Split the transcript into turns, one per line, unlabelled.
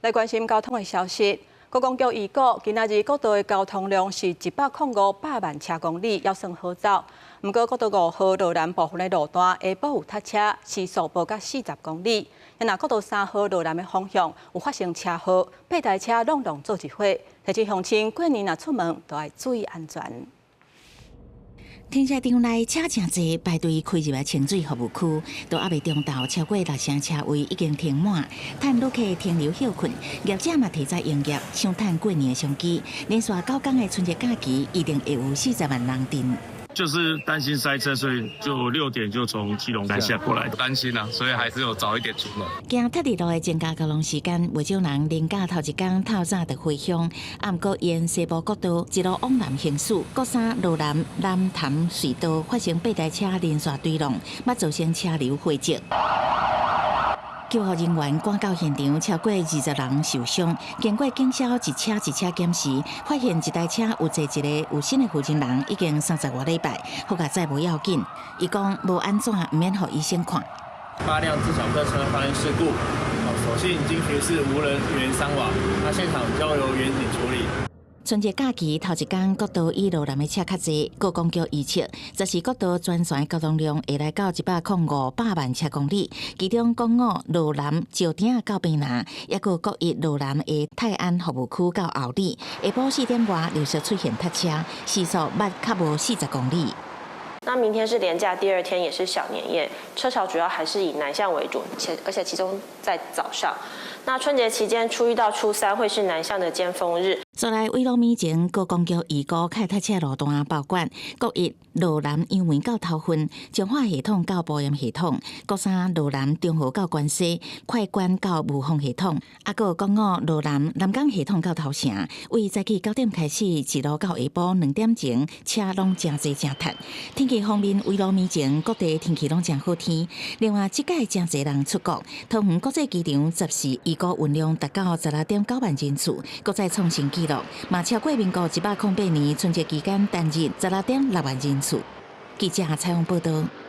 來關心交通的消息。觀光局預估，今仔日國道的交通量是105百萬車公里，猶算好走。毋過國道5號羅南部分的路段下晡有塞車，時速無甲40公里。若國道3號羅南的方向有發生車禍，八台車攏攏做一伙。提醒鄉親過年若出門，都愛注意安全。
停車場內車誠濟，排隊開入來清水服務區，都猶未中晝，超過六成車位已經停滿，趁旅客停留歇睏，業者嘛提早營業，搶趁過年的商機。連續9天的春節假期，一定會有40萬人陣。
就是擔心塞車，所以就6點就從基隆南下過來。
擔心啊，所以還是有早一點出門。
驚塞佇路的增加交通時間，袂少人連假頭一工透早就回鄉。啊，毋過沿西部國道一路往南行駛，國三羅南南潭隧道發生八台車連續對挵，嘛造成車流匯集。救護人員趕到現場，超過20人受傷。經過警消一車一車檢視，發現一台車有坐一个有新的負責人，已經30外禮拜，好佳哉無要緊。伊講無按怎，毋免予醫生看。
八輛自小客車發生事故，所幸經巡視無人員傷亡，那現場交由員警處理。
春節假期頭一工，國道以羅南的車較濟，觀光局預測，十四國道全線交通量會來到105百萬車公里，其中國五羅南石碇到屏南，抑閣國一羅南的泰安服務區到后里，下晡4點外陸續出現塞車，時速捌較無40公里。
那明天是連假第二天，也是小年夜，車潮主要還是以南向為主，且而且集中在早上。那春節期間初一到初三會是南向的尖峰日。
再來，圍路面前，觀光局預估較塞車路段包括國一羅南楊梅到頭份、彰化系統到埔鹽系統、國三羅南中和到關西、快關到霧峰系統，啊，閣國五羅南南港系統到頭城。為早起9點開始，一路到下晡2點鐘，車攏誠濟誠塞。天氣方面，圍路面前各地天氣攏誠好天。另外，這屆誠濟人出國，桃園國際機場14預估運量達到16.9萬人次，閣再創新紀錄，嘛超過民國108年春節期間單日16.6萬人次。記者採訪報道。